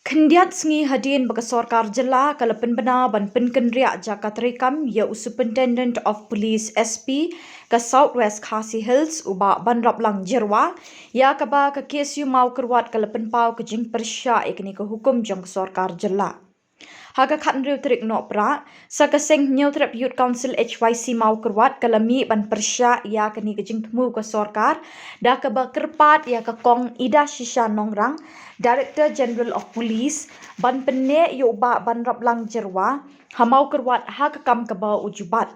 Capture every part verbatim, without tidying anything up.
Khyndiat sngi hadien ba ka sorkar jylla ka la pynbna ban pynkynriah jaka treikam ïa u Superintendent of Police, S P, ka South West Khasi Hills, u Bah Banraplang Jyrwa, ïa kaba ka K S U Mawkyrwat ka la pynpaw ka jingpyrshah ïa kane ka hukum jong ka sorkar jylla. Ha ka khathynriew tarik Nohprah, sa ka seng Hynñiewtrep Youth Council, H Y C, Mawkyrwat ka la mih ban pyrshah ïa kane ka jingthmu ka sorkar, da kaba kyrpad ïa ka Kong Idashisha Nongrang, Director General of Police, ban pynneh ïa u Bah Banraplang Jyrwa ha Mawkyrwat ha ka kam kaba u ju bat.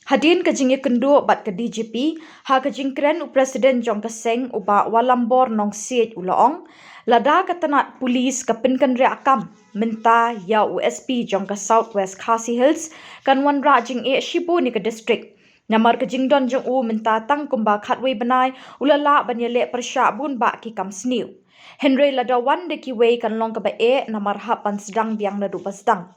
Hadien ka jingïakynduh bad ka D G P, ha ka jingkren u President jong ka seng, u Bah Walambor Nongsiej, u la ong, lada ka tnat police ka pynkynriah kam mynta ïa u S P jong ka South West Khasi Hills, kan wanrah jingeh shibun ïa ka district. Namar ka jingdon jong u mynta tang kumba khatwei bnai, u la lah ban ïaleh pyrshah bun bah ki kam sniew. Hynrei lada wan da kiwei, kan long kaba eh namar hap ban sdang biang naduh ba sdang.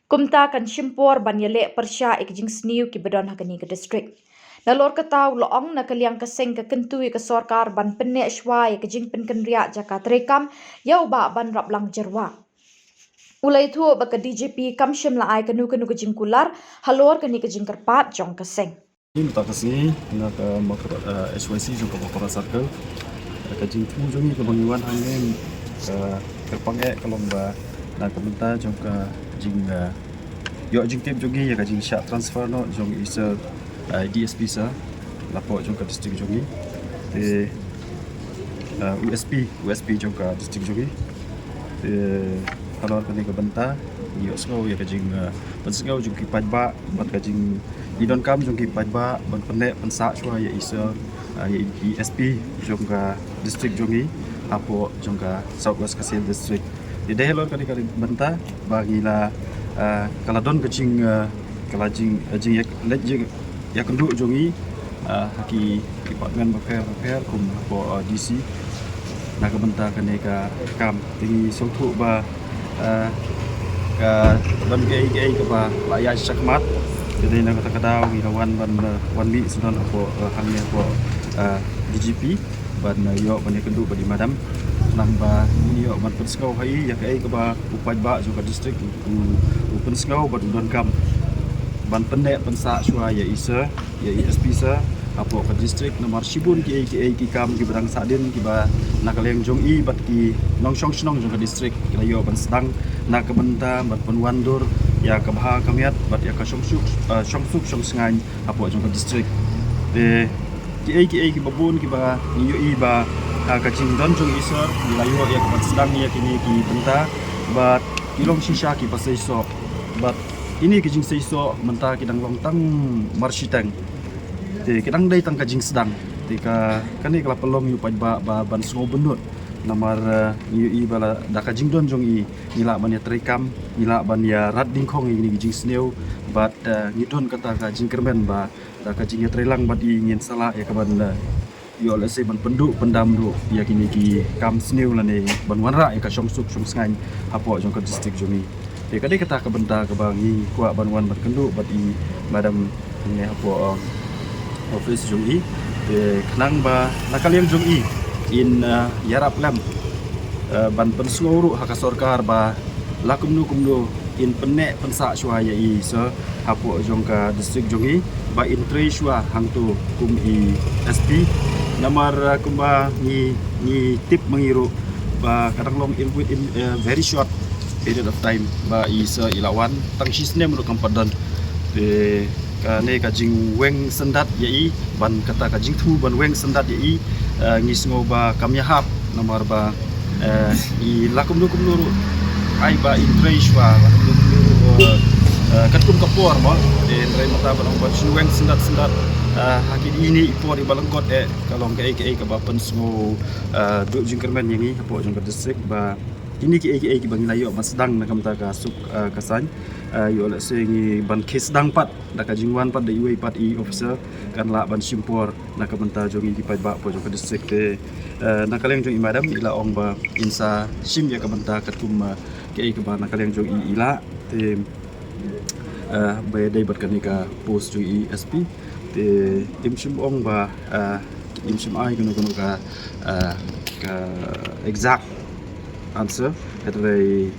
Kumta kan shim por ban ïaleh pyrshah ïa ki jingsniew kiba don ha kane ka district. Nalor kata, u la ong, na ka liang ka seng ka kyntu ïa ka sorkar ban pynneh shuwa ïa ka jingpynkynriah jaka treikam ïa u Bah Banraplang Jyrwa. U la ïathuh ba ka D G P kam shym la ai kano kano ka jingkular halor kane ka jingkyrpad jong ka seng. Mynta ka sngi, na ka Mawkyrwat, eh, H Y C jong ka Mawkyrwat Circle, eh, ka jingthmu jong ngi kaba ngi wan hangne, eh, kyrpang eh ka long ba na ka bynta jong ka jing, eh, ïoh jingtip jong ngi ïa ka jingshah transfer noh jong i sir, eh, D S P sir, napoh jong ka district jong ngi. Te, eh, u S P, u S P jong ka district jong ngi. Te halor kane ka bynta, ngi ïohsngew ïa ka jing, eh, pynsngew jong ki paidbah bad ka jing, i donkam jong ki paidbah ban pynneh pynsah shuwa ïa i sir, ah, ïa i S P jong ka district jong ngi, hapoh jong ka South West Khasi Hills District. Te dei halor kane ka bynta ba ngi la, ah, ka la don ka jing, ah, ka la jing, ah, jing ïa, leit jing ïakynduh jong ngi, ah, ha ki department bapher bapher kum hapoh, ah, D C. Na ka bynta kane ka kam, te ngi sngewthuh ba, eh, ka don kaei kaei kaba la ïaid shakhmat. Te dei na kata ka daw ngi la wan ban, eh, wan mih sdang hapoh, eh, hangne hapoh, eh, D G P ban, eh, ïoh ban ïakynduh bad i madam. Namar ba ngi ïoh ban pynsngew ha i ïa kaei kaba u paidbah jong ka district u, u pynsngew bad u donkam ban pynneh pynsah shuwa ïa i sir, ïa i S P sir, hapoh ka district, namar shibun kiei kiei ki kam kiba dang sahdien kiba na ka liang jong i bad ki nongshong shnong jong ka district ki la ïoh ban sdang na ka bynta ban pynwandur ïa ka bha ka miat bad ïa ka shongsuk, eh, shongsuk shongsngaiñ hapoh jong ka district. Te kiei kiei kiba bun kiba ngi ïohi ba, ah, ka jingdon jong i sir ngi la ïoh ïa ka ban sdang ïa kine ki bynta bad ki long shisha kiba seisoh. Bad kine ki jingseisoh mynta ki dang long tang marshiteng. Te ki dang dei tang ka jingsdang. Te ka, kane ka la pynlong ïa u paidbah ba ban sngewbynnud. Namar, eh, ngi ïohi ba la da ka jingdon jong i ngi lah ban ïatreikam, ngi lah ban ïarat dyngkhong ïa kine ki jingsniew. Bad, eh, ngi don kata ka jingkyrmen ba da ka jingïatreilang bad i ngin sa lah ïa ka ban, eh, ïoh lehse ban pynduh pyndam ruh ïa kine ki kam sniew lane ban wanrah ïa ka shongsuk shongsngaiñ hapoh jong ka district jong ngi. Te ka dei kata ka bynta kaba ngi kwah ban wan ban kynduh bad i madam hangne hapoh, um, office jong i. Te khnang ba na ka liang jong i in, uh, ïarap lem, uh, ban pynsngew ruh ha ka sorkar ba la kumno kumno in pynneh pynsah shuwa ïa i sir hapoh jong ka district jong i ba in trei shuwa hangto kum i S P. Namar, uh, kumba ngi, ngi tip ma ngi ruh ba ka dang long in within, uh, very short period of time ba i sir i la wan, tang shisnem ruh kam pat don. Te kane ka jingweng syndat ïa i, ban kata ka jingthmu ban weng syndat ïa i, eh, ngi sngew ba kam ïahap namar ba, eh, i la kumno kumno ruh ai ba in trei shuwa, la kumno kumno ruh, eh, eh, katkum ka por mo. Te hynrei mynta ban ong ban shu weng syndat syndat, eh, ha kine i por i ba lyngkot eh ka long kaei kaei kaba pynsngew, eh, duh jingkyrmen ïa ngi hapoh jong ka district ba kine kiei kiei kiba ngi la ïoh ban sdang na ka bynta ka suk, eh, ka saiñ, eh, ïoh lehse ngi ban khie sdang pat da ka jingwan pat da iwei pat i officer kan lah ban shim por na ka bynta jong ngi ki paidbah hapoh jong ka district. Te, eh, na ka liang jong i madam i la ong ba in sa shim ïa ka bynta katkum, eh, kaei kaba na ka liang jong i i lah. Te, eh, ba dei bad kane ka post jong i S P. Te im shym ong ba, eh, im shym ai kano kano ka, eh, ka exact answer. Hynrei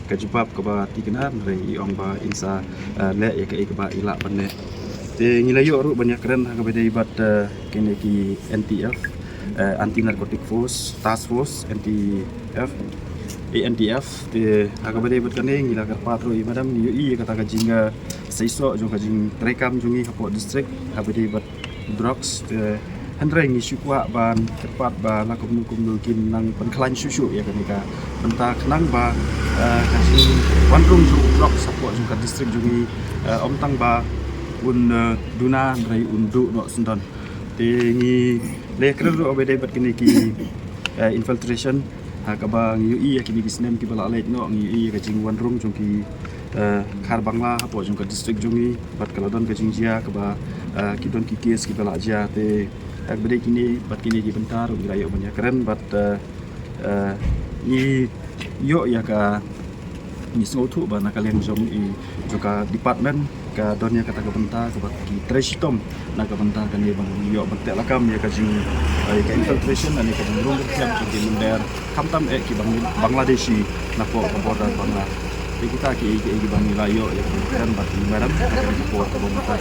ka jubab kaba thikna, hynrei i ong ba in sa, eh, leh ïa kaei kaba i lah ban leh. Te ngi la ïoh ruh ban ïakren ha kaba dei bad, eh, kine ki N T F, eh, Anti Narcotic Force, Task Force, N T F, A N T F. Te ha kaba dei bad kane ngi la kyrpad ruh ïa madam, ngi ïohi ïa kata ka jing, eh, seisoh jong ka jingtreikam jong ngi hapoh district ha kaba dei bad drugs. Te hynrei ngi shu kwah ban kyrpad ba la kumno kumno kin nang pynkhlaiñ shuh shuh ïa kane ka bynta khnang ba, eh, ka jingwan rung jong u drugs hapoh jong ka district jong ngi, eh, ym tang ba un, eh, duna hynrei un duh noh syndon. Te ngi la ïakren ruh ha kaba dei bad kine ki, eh, infiltration. Ha kaba ngi ïohi ïa kine ki snem kiba la leit noh, ngi ïohi ïa ka jingwan rung jong ki, eh, khar Bangla hapoh jong ka district jong ngi, bad ka la don ka jingjia kaba, eh, ki don ki case kiba la jia. Te ha kaba dei kine bad kine ki bynta ruh ngi la ïoh ban ïakren bad, eh, eh, ngi ïoh ïa ka, ngi sngewthuh ba na ka liang jong i, jong ka department ka don ïa kata ka bynta kaba ki trei shitom na ka bynta kane ban ïoh ban teh lakam ïa ka jing, eh, ïa ka infiltration lane ka jingrung jingkhlem jong ki mynder, khamtam eh ki Bang-, Bangladeshi napoh ka border Bangla. Te kita ki, ki, kiba ngi la ïoh ïa ka jingkren bad ki madam ha kane ka por kaba mynta.